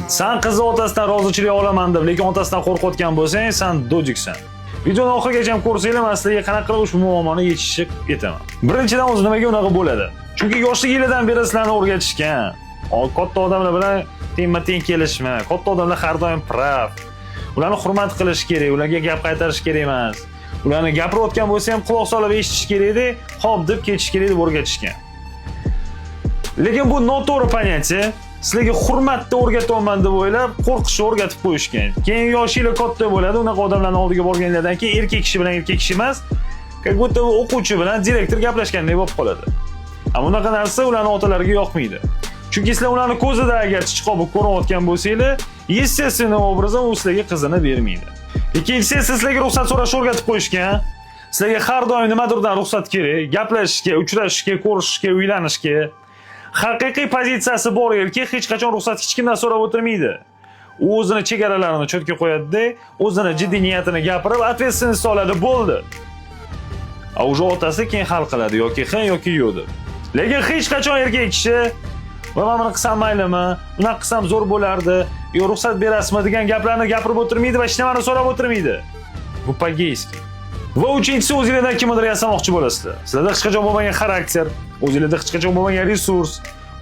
San qizni otasidan rozichilik olaman deb, lekin otasidan qo'rqayotgan bo'lsang, san додик san. Videoni oxirigacha ham ko'rsanglar, man sizlarga qanaqa qilib ushbu muammoni yechishni aytaman. Birinchidan, o'zi nimaga unaqa bo'ladi? Chunki yoshliginglardan beri sizlarni o'rgatishgan. Katta odamlar bilan tengma-teng kelishma. Katta odamlar har doim прав. Ularni hurmat qilish kerak, ularga gap qaytarish kerak emas. Ularni gapirayotgan bo'lsa ham quloq solib eshitish kerakda, "Xo'p" deb ketish kerak deb o'rgatishgan. Lekin bu noto'g'ri понятие. Sizlarga hurmatni o'rgatyapman deb o'ylab, qo'rqishni o'rgatib qo'yishgan. Keyin yoshinglar katta bo'ladi, unaqa odamlarning oldiga borganlardan keyin erkak kishi bilan erkak kishi emas, как будто o'quvchi bilan direktor gaplashgandek bo'lib qoladi. Ammo bunaqa narsa ularning otalariga yoqmaydi. Chunki sizlar ularni ko'zida agar chichqoq bo'lib ko'rinayotgan bo'lsanglar, естественным образом u sizlarga qizini bermaydi. Ikkinchisi esa, sizlarga ruxsat so'rashni o'rgatib qo'yishgan. Sizlarga har doim nimadirdan ruxsat kerak, gaplashishga, uchrashishga, ko'rishishga, uylanishga. Haqiqiy pozitsiyasi bor erkak hech qachon ruxsat hech kimdan so'rab o'tirmaydi. U o'zini chegaralarini чётко qo'yadi-da, o'zini jiddiy niyatini gapirib, ответственность oladi, bo'ldi. А уже otasi keyin hal qiladi yoki ha, yoki yo'q deb. Lekin hech qachon erkak kishi "Va mana buni qilsam maylimi, unaqa qilsam zo'r bo'lardi, yo ruxsat berasizmi" degan gaplarni gapirib o'tirmaydi va hech nimani so'rab o'tirmaydi. Bu по-гейски. Va uchinchisi, o'zinglardan kimnidir yasamoqchi bo'lasizlar. Sizlarda hech qachon bo'lmagan xarakter, o'zinglarda hech qachon bo'lmagan resurs,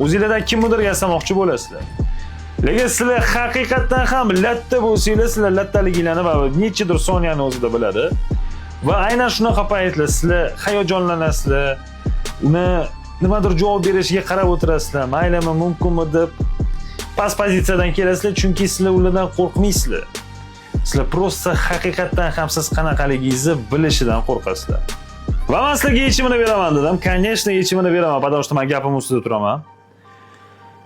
o'zinglardan kimnidir yasamoqchi bo'lasizlar. Lekin sizlar haqiqatdan ham latta bo'lsanglar, sizlar lattaliginglarni baribir nechadir soniyani o'zida biladi. Va aynan shunaqa paytlar sizlar hayajonlanasizlar, uni nimadir javob berishiga qarab o'tirasizlar, maylimi, mumkinmi deb past pozitsiyadan kelasizlar, chunki sizlar ulardan qo'rqmaysizlar. Sizlar просто haqiqatdan ham siz qanaqaligingizni bilishidan qo'rqasizlar. Va man sizlarga yechimini beraman dedim. Конечно, yechimini beraman, потому что man gapim ustida turaman.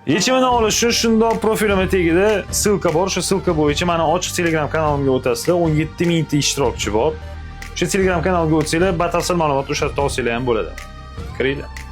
Yechimini olish uchun shundoq profilimni tagida ссылка bor. O'sha ссылка bo'yicha mani ochiq Telegram kanalimga o'tasizlar. 17 mingta ishtirokchi bor. O'sha Telegram kanalga o'tsanglar, batafsil ma'lumot o'sha yerda olsanglar ham bo'ladi. Kiringlar.